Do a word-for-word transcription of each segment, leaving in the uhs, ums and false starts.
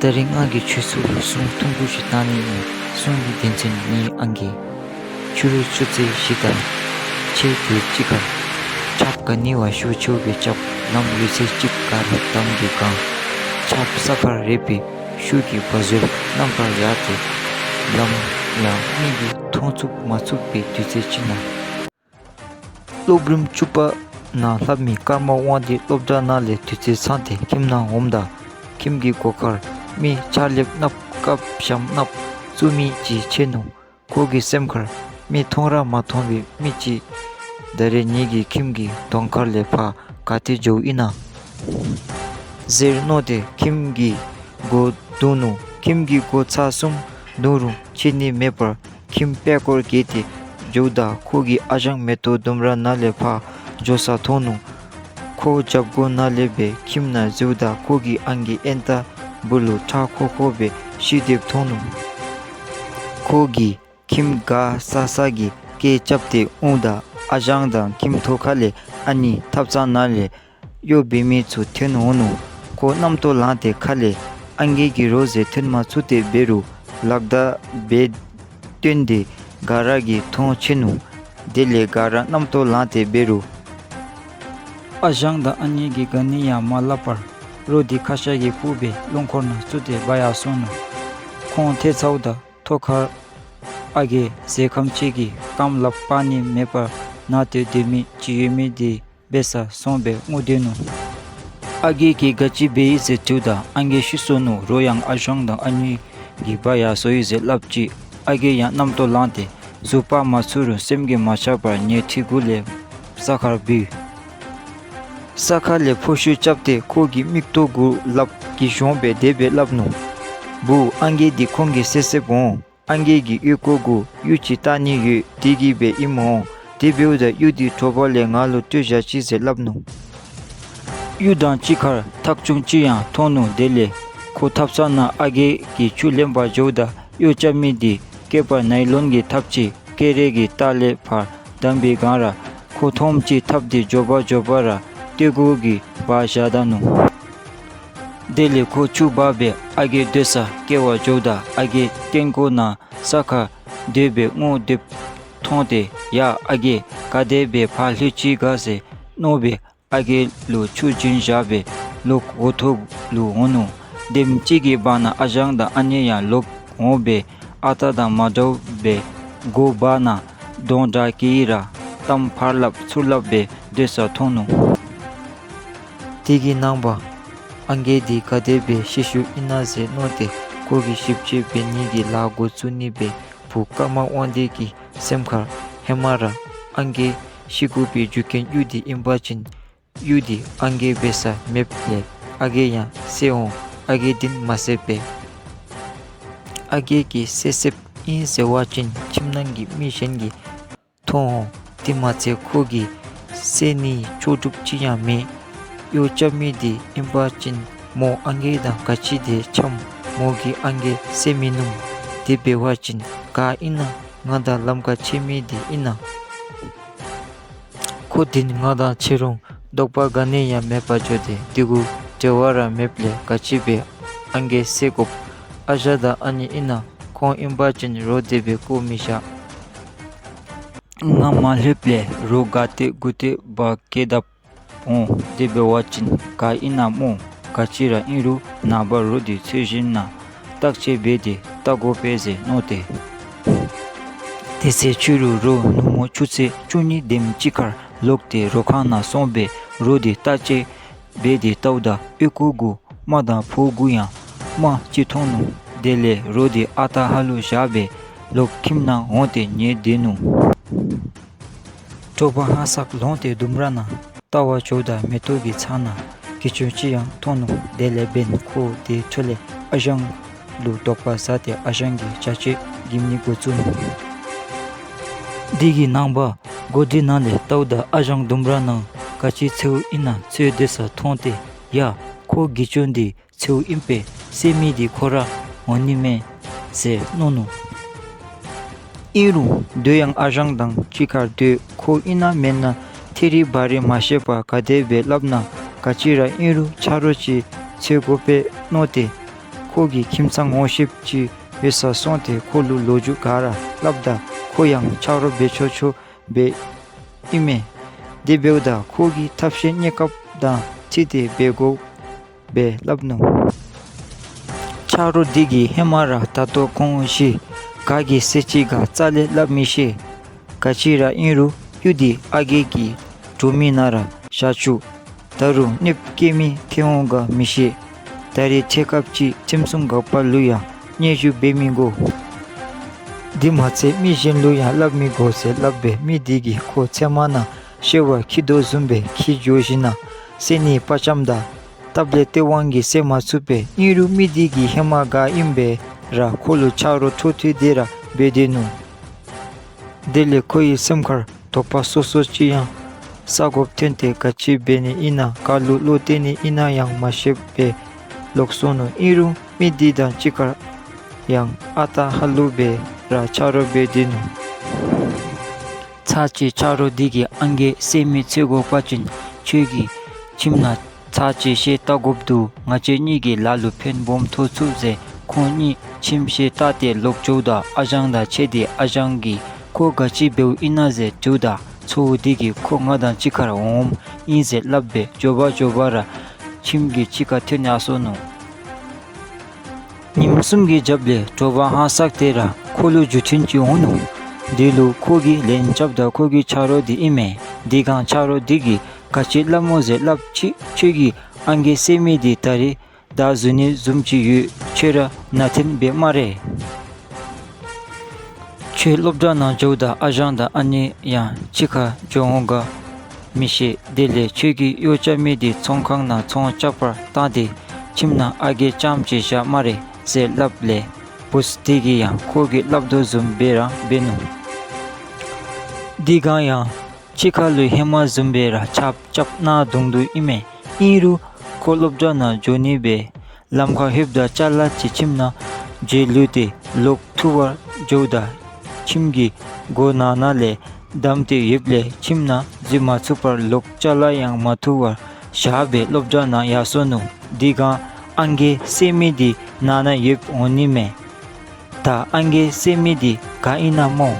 ད་རིས་ང་གིས་ཁྱོད་ཚུ་ལུ་སྲུང་ཐུང་ཀུ་ཅིག་བཏང་ནི་ཨིན། སྲུང་གི་དོན་ཚན་ནི་ཨང་རྒས། ཕྱི་རུ་ཆུ་ཚོད་བཞི་དང་ཕྱེད་དེ་ཅིག་ཁར་ཆརཔ་ག་ནི་བ་ཤུགས་ཆེཝ་སྦེ་རྐྱབ། ལམ་ཡོད་ཚད་ཅིག་ག་ར་འདམ་གྱིས་གང་། ཆརཔ་ས་ཁར་རེག་པའི་ཤུགས་ཀྱིས་བ་ཟུར་གནམ་ཁར་ཡར་ཏེ་ལམ་ཡང་མིག་གིས་མཐོང་ཚུགས་མ་ཚུགས་པའི་དུས་ཚོད་ཅིག་ནང་། སློབ་རིམ་བཅུ་པ་ནང་ལྷབ་མི་ཀརྨ་དབང་འདུས་སློབ་གྲྭ་ནང་ལས་དུས་ཚོད་ཚང་སྟེ་ཁྱིམ་ནང་འོངམ་ད་ཁྱིམ་གྱི་སྒོ་ཁར་མི་ཕྱག་ལེབ་ནགཔོ་དཀརཔོ་ཞྭམོ་ནགཔོ་བཙུགས་མི་ཅིག་མཇལ་ནུག། ཁོ་གི་སེམས་ཁར་མི་མཐོང་ར་མ་མཐོང་བའི་མི་ཅིག་ད་རེས་ངེ་གི་ཁྱིམ་གྱི་གདོང་ཁ་ལས་ཕར་ག་ཏེ་འགྱོཝ་ཨིན་ན་ཟེར་མནོ་སྟེ་ཁྱིམ་གྱི་སྒོ་བརྡུང་ནུག། ཁྱིམ་གྱི་སྒོ་ཚར་གསུམ་བརྡུང་རུང་ཕྱེ་ནི་མེད་པར་ཁྱིམ་པད་སྐོར་བརྒལ་ཏེ་འགྱོཝ་ད་ཁོ་གི་ཨ་ཞང་མེ་ཏོག་ལྡུམ་ར་ནང་ལས་ཕར་འགྱོ་ས་མཐོང་ནུག། ཁོ་རྒྱབ་སྒོ་ནང་ལས་སྦེ་ཁྱིམ་ནང་འཛུལཝ་ད་ཁོ་གི་ཨང་རྒས་ཨེན་ཏ་སྦུག་ལུ་ཁྲག་ཁོག་ཁོག་སྦེ་ཤི་སྡོདཔ་མཐོང་ནུག། ཁོ་གིས་ཁྱིམ་ག་ས་ས་གི་སྐད་རྐྱབ་སྟེ་འོངམ་ད་ཨ་ཞང་དང་ཁྱིམ་ཐོག་ཁ་ལས་ཨ་ནི་ཐབ་ཚང་ནང་ལས་གཡོག་འབད་མི་ཚུ་ཐོན་འོང་ནུག། ཁོ་རྣམ་རྟོག་ལངས་ཏེ་ཁ་ལས་ཨང་རྒས་ཀྱིས་རོགས་ཟེར་ཐོན་མ་ཚུགས་ཏེ་འབད་རུང་ལག་བརྡ་སྦེ་སྟོན་ཏེ་ག་ར་གིས་མཐོང་ཆེ་ནུག། དེ་ལས་ག་ར་རྣམ་རྟོག་ལངས་ཏེ་འབད་རུང་ཨ་ཞང་དང་ཨ་ནེ་གིས་ག་ནི་ཡང་མ་སླབ་པར་རོ་དེ་ཁ་ཤ་གིས་ཕུ་སྦེ་རླུང་འཁོར་ནང་བཙུགས་ཏེ་འབག་ཡར་སོང་ནུག། ཁོང་ཐལ་ཚརཝ་ད་ཐོག་ཁར་ཨ་རྒས་ཟས་ཁམ་ཅིག་གི་རྐངམ་ལགཔ་སྤར་ནི་མེད་པར་ན་སྟེ་སྡོད་མི་ཅིག་ཡོད་མི་དེ་འབད་སར་སོང་སྦེ་སྔུ་སྡོད་ནུག། ཨ་རྒས་ཀྱིས་ག་ཅི་འབད་ཡི་ཟེར་དྲིཝ་ད་ཨང་རྒས་ཤི་སོ་ནུག། རོ་ཡང་ཨ་ཞང་དང་ཨ་ནེ་གིས་འབག་ཡར་སོ་ཡི་ཟེར་སླབ་ཅི། ཨ་རྒས་ཡང་རྣམ་རྟོག་ལངས་ཏེ་གཟུགས་པ་མ་ཚོར་རུང་སེམས་ཀྱིས་མ་ཆག་པར་ཉལ་ཁྲི་གུ་ལས་ས་ཁར་བུད། ས་ཁ་ལས་ཕོ་ཤུད་རྐྱབ་སྟེ་ཁོ་གི་མིག་ཏོ་གུ་ལགཔ་གིས་གཞོང་སྦེ་དེ་སྦེ་སླབ་ནུག། བུ་ཨང་རྒས་འདི་ཁོང་གིས་བསད་བསདཔ་འོང་། ཨང་རྒས་ཀྱིས་གཡུས་སྒོ་གུ་གཡུ་ཅིག་བཏགས་ནི་ཡོད། དེ་གིས་སྦེ་ཨིནམ་འོང་། དེ་འབདཝ་ད་གཡུ་འདི་དྲོ་པ་ལས་ང་ལུ་སྤྲོད་བཞག་ཅིག་ཟེར་སླབ་ནུག། གཡུ་དང་གཅིག་ཁར་ཐག་ཆུང་ཅིག་ཡང་མཐོང་ནུག། དེ་ལས་ཁོ་ཐབ་ཚང་ནང་ཨ་རྒས་ཀྱིས་ཆུ་ལེན་པར་འགྱོཝ་ད་གཡོ་རྐྱབ་མི་འདི་སྐེདཔ་ནའི་ལོན་གྱི་ཐགཔ་ཅིག་སྐེ་རགས་ཀྱི་ལྟག་ལས་ཕར་བསྡམས་པའི་སྒང་ར་ཁོ་མཐོངམ་ཅིག་ཐགཔ་འདི་མགྱོགས་པ་མགྱོགས་པ་ར་སྟོད་གོ་གིས་འབག་བཞག་ད་ནུག། དེ་ལས་ཁོ་ཆུ་འབག་སྦེ་ཨ་རྒས་སྡོད་སར་བསྐྱལ་བར་འགྱོཝ་ད་ཨ་རྒས་སྟེང་སྒོ་ནང་ས་ཁར་སྡོད་སྦེ་སྔུ་སྡོདཔ་མཐོང་སྟེ་ཡ་ཨ་རྒས་ག་དེ་སྦེ་ཕར་ལྷོད་ཅི་ག་ཟེར་མནོ་སྦེ་ཨ་རྒས་ལུ་ཆུ་བྱིན་བཞག་སྦེ་ལོག་འོག་ཐོག་ལུ་འོང་ནུག། དེམ་ཅིག་གི་བར་ན་ཨ་ཞང་དང་ཨ་ནེ་ཡང་ལོག་འོང་སྦེ་ཨ་རྟག་དང་མ་འདྲཝ་སྦེ་སྒོ་བར་ན་གདོང་དྲག་གིས་ར་གཏམ་ཕར་སླབ་ཚུར་སླབ་སྦེ་སྡོད་སར་མཐོང་ནུག། དེ་གི་ནངས་པ་ཨང་རྒས་འདི་ག་དེ་སྦེ་ཤི་ཤིཝ་ཨིན་ན་ཟེར་མནོ་སྟེ་ཁོ་གིས་ཞིབ་དཔྱད་འབད་ནི་གི་ལཱ་འགོ་བཙུགས་ནི་སྦེ་བུ་ཀརྨ་དབང་འདུས་ཀྱི་སེམས་ཁར་ཧེ་མ་ར་ཨང་རྒས་ཤི་དགོ་པའི་རྒྱུ་རྐྱེན་གཡུ་འདི་ཨིན་པ་ཅིན་གཡུ་འདི་ཨང་རྒས་འབད་ས་མེདཔ་ལས་ཨ་རྒས་ཡང་བསད་འོང་། ཨ་རྒས་འདི་མ་བསད་པས། ཨ་རྒས་ཀྱིས་བསད་བསདཔ་ཨིན་ཟེར་བ་ཅིན་ཁྱིམ་ནང་གི་མི་གཞན་གྱིས་མཐོང་འོང་། དེ་མ་ཚད་ཁོ་གིས་བསད་ནིའི་ལྕོགས་གྲུབ་ཅིག་ཡང་མེད། གཡོ་རྐྱབ་མི་འདི་ཨིན་པ་ཅིན་མོ་ཨང་རྒས་དང་ག་ཅི་དེ་འཆམ། མོ་གིས་ཨང་རྒས་བསད་མིན་ནུག། དེ་འབད་བ་ཅིན་ག་ཨིན་ན་ང་དང་ལམ་ཁར་ཕྱད་མི་འདི་ཨིན་ན། ཁོ་འདི་ང་དང་ཕྱད་རུང་དོགས་པ་ག་ནི་ཡང་མེད་པར་འགྱོ་སྟེ་དེ་གུ་འབྲེལ་བ་ར་མེདཔ་ལས་ག་ཅི་སྦེ་ཨང་རྒས་བསད་དགོཔ། ཨ་ཞང་དང་ཨ་ནེ་ཨིན་ན་ཁོང་ཨིན་པ་ཅིན་རོགས་དེ་སྦེ་བཀོ་མི་བཞག། ང་མ་ལྷོདཔ་ལས་རོ་ག་ཏེ་དགུ་ཏེ་འབག་སྐྱེལ་དཔ་འོང་། དེ་འབད་བ་ཅིན་ག་ཨིན་ན་སྨོ། ག་ཅི་ར་ཨིན་རུང་ནངས་པ་རོ་འདི་ཚོད་བཞིན་ནང་བརྟག་དཔྱད་འབད་དེ་བལྟ་དགོ་པས་ཟེར་མནོ་སྟེ། དེ་ཚེ་ཕྱི་རུ་རོ་ནུབ་མོ་ཆུ་ཚོད་བཅུ་གཉིས་དེམ་ཅིག་ཁར་ལོག་སྟེ་རོ་ཁང་ནང་སོང་སྦེ་རོ་འདི་བརྟག་དཔྱད་འབད་དེ་བལྟཝ་ད་ཨོལ་ལྐོག་གུ་རྨ་དང་ཕོཝ་གུ་ཡང་རྨ་ཅིག་མཐོང་ནུག། དེ་ལས་རོ་འདི་ཨ་རྟག་ཧ་ལུགས་བཞག་སྦེ་ལོག་ཁྱིམ་ནང་འོང་སྟེ་ཉལ་སྡོད་ནུག། དྲོ་པ་ཧ་སག་ལོང་སྟེ་ལྡུམ་ར་ནང་བལྟ་བར་འགྱོཝ་ད་མེ་ཏོག་གི་ཚང་ནང་གི་ཅུང་ཅིག་ཡང་མཐོང་ནུག། དེ་ལས་འབདན་ཁོ་དེ་འཕྲོ་ལས་ཨ་ཞང་ལུ་དོགས་པ་ཟ་སྟེ་ཨ་ཞང་གི་བྱ་སྤྱོད་འགྱིམ་ནི་འགོ་བཙུགས་ནུག། དེ་གི་ནངས་པ་སྒོ་སྒྲིག་ནང་ལས་བལྟཝ་ད་ཨ་ཞང་ལྡུམ་ར་ནང་ག་ཅི་འཚོལཝ་ཨིན་ན་འཚོལ་སྡོད་སར་མཐོང་སྟེ་ཡ་ཁོ་གི་ཅུང་འདི་འཚོལཝ་ཨིན་པས། བསད་མི་འདི་ཁོ་ར་འོང་ནི་མས་ཟེར་མནོ་ནུག། ཨིན་རུང་སྡོད་ཡང་ཨ་ཞང་དང་གཅིག་ཁར་སྡོད། ཁོ་ཨིན་ན་མེན་ན་ཐད་རི་བ་རི་མ་ཤེས་པར་ག་དེ་སྦེ་སླབ་ན་ག་ཅི་ར་ཨིན་རུང་ཆ་རོགས་ཅིག་འཚོལ་དགོ་པས་མནོ་སྟེ་ ཁོ་གིས་ཁྱིམ་ཚང་ངོ་ཤེསཔ་ཅིག་ཡོད་སར་སོང་སྟེ་ཁོ་ལུ་ལོ་རྒྱུས་ག་ར་སླབ་ད་ཁོ་ཡང་ཆ་རོགས་འབད་ཆོག་ཆོ་སྦེ་ཨིན་མས། དེ་འབདཝ་ད་ཁོ་གིས་ཐབས་ཤེས་གནས་སྐབས་དང་འཁྲིལ་ཏེ་འབད་དགོ་སྦེ་སླབ་ནུག། ཆ་རོགས་འདི་གིས་ཧེ་མ་ར་ད་ལྟོ་གོང་བཞིན་ག་གི་ཟེར་ཅིག་ག་རྩ་ལས་སླབ་མི་ཤེས། ག་ཅི་ར་ཨིན་རུང་གཡུས་འདི་ཨ་རྒས་ཀྱི་གྲོང་མི་ནང་ར་བཞག་བཅུག། ད་རུང་གནོདཔ་བཀལ་མི་ཐོན་འོང་ག་མི་ཤེས། ད་རེས་འཕྲལ་སྐབས་ཅིག་ཁྲིམས་སྲུང་འགག་པ་ལུ་ཡང་སྙན་ཞུ་འབད་མི་དགོ། དེ་མ་ཚད་མི་གཞན་ལུ་ཡང་སླབ་མི་དགོ་ཟེར་སླབ་སྦེ་མི་འདི་གིས་ཁོ་ཚལ་མ་ནང་ཤེ་བ་འཁྱིད་དོ་བཟུམ་སྦེ་འཁྱིད་འགྱོ་ཞིན་ན་སེམས་ནི་དཔའ་བཅམ་ད་སྟབས་ལེགས་སྟེས་དབང་གིས་བསད་མ་ཚུགས་པས། ཨིན་རུང་མི་འདི་གིས་ཧེ་མ་ག་ཨིནམ་སྦེ་ར་ཁོ་ལུ་ཆ་རོགས་ཐུག་ཐུག་སྟེ་ར་འབད་སྡོད་ནུག། དེ་ལས་ཁོ་གི་སེམས་ཁར་དོགས་པ་སོ་སོ་ཅིག་ཡང་བསལ་དགོཔ་ཐོན་ཏེ་ག་ཅི་འབད་ནི་ཨིན་ན་ག་ལུ་བློ་གཏད་ནི་ཨིན་ན་ཡང་མ་ཤེས་པར་ལོག་སོ་ནུག། ཨིན་རུང་མི་འདི་དང་གཅིག་ཁར་ཡང་ཨ་རྟག་ཧ་ལུགས་སྦེ་ར་ཆ་རོགས་འབད་སྡོད་ནུག། ཚར་གཅིག་ཆ་རོགས་འདི་གིས་ཨང་རྒས་བསད་མི་འཚོལ་དགོ་པ་ཅིན་ཁྱོད་ཀྱིས་ཁྱིམ་ནང་ཚར་གཅིག་ཤེལ་བཏབ་དགོཔ་འདུག། ང་བཅས་གཉིས་ཀྱི་ལཱ་ལུ་ཕན་སྦོམ་ཐོགས་ཚུགས་ཟེར་ཁོང་གཉིས་ཁྱིམ་ཤེལ་བཏབ་སྟེ་ལོག་འགྱོཝ་ད་ཨ་ཞང་དང་ཕྱད་དེ་ཨ་ཞང་གིས་ཁོ་ག་ཅི་འབདཝ་ཨིན་ན་ཟེར་དྲིཝ་ད་ཚ་བོ་འདི་གིས་ཁོ་ང་དང་གཅིག་ཁར་འོངམ་ཨིན་ཟེར་སླབ་སྦེ་མགྱོགས་པ་མགྱོགས་པ་ར་ཁྱིམ་གྱི་ཕྱི་ཁར་ཐོན་ཡར་སོ་ནུག། ཉིནམ་གསུམ་གྱི་རྒྱབ་ལས་དྲོ་པ་ཧང་སག་སྟེ་ར་ཁོ་ལུ་རྒྱུག་ཐུན་ཅིག་འོང་ནུག། དེ་ལུ་ཁོ་གི་ལན་རྐྱབ་ད་ཁོ་གི་ཆ་རོགས་འདི་ཨིན་མས། དེ་སྒང་ཆ་རོགས་འདི་གིས་ག་ཅི་སླབ་སྨོ་ཟེར་སླབ་ཅི། ཁྱོད་ཀྱིས་ཨང་རྒས་བསད་མི་འདི་ད་རེས་བདའ་བཟུང་ནི་བཟུམ་ཅིག་ཡོད། ཁྱོད་ར་ནང་འཐོན་འབད་སྨ་རེ། ཁྱོད་སློབ་གྲྭ་ནང་འགྱོཝ་ད་ཨ་ཞང་དང་ཨ་ནེ་ཡང་གཅིག་ཁར་འགྱོ་འོང་ག་མི་ཤེས། དེ་ལས་ཁྱོད་ཀྱིས་གཡོག་རྐྱབ་མི་འདི་ཚོང་ཁང་ནང་ཚོང་རྐྱབ་པར་བཏང་སྟེ་ཁྱིམ་ནང་ཨ་རྒས་རྐྱངམ་ཅིག་བཞག་སྨ་རེ་ཟེར་སླབ་ལས་བུཚ་འདི་གིས་ཡང་ཁོ་གིས་སླབ་དོ་བཟུམ་སྦེ་ར་འབད་ནུག། དེ་སྒང་ཡང་ཕྱི་ཁ་ལུ་ཧེ་མ་བཟུམ་སྦེ་ར་ཆརཔ་རྐྱབ་གནག་དུང་དུ་ཨིན་མས། ཨིན་རུང་ཁོ་སློབ་གྲྭ་ནང་འགྱོ་ནི་སྦེ་ལམ་ཁར་ལྷོདཔ་ད་ཅ་ལ་ཅིག་ཁྱིམ་ནང་བརྗེད་ལུས་ཏེ་ལོག་ཐུག་པར་འགྱོཝ་ད་ཁྱིམ་གྱི་སྒོ་ནང་ན་ལས་བསྡམས་ཏེ་ཡོདཔ་ལས་ཁྱིམ་ནང་འཛུལ་མ་ཚུགས་པར་ལོག་ཅ་ལ་ཡང་མ་ཐོབ་པར་བཞག་སྦེ་སློབ་གྲྭ་ནང་ཡར་སོ་ནུག། དེ་སྒང་ཨང་རྒས་བསད་མི་འདི་ནང་ན་ཡོདཔ་འོང་ནི་མས། ད་ཨང་རྒས་བསད་མི་འདི་ག་ཨིན་ན་སྨོ།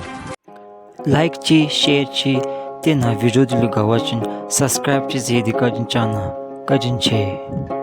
ལའིཀ་ཅིག་ཤེར་ཅིག་ཏེ་ནཱ་བི་ཌིའོ་འདི་ལུ་དགའ་བ་ཅིན་སབ་སི་ཀརའིབ་ཅིག་མཛད་དེ་བཀའ་དྲིན་བསྐྱང་གནང་། བཀའ་དྲིན་ཆེ།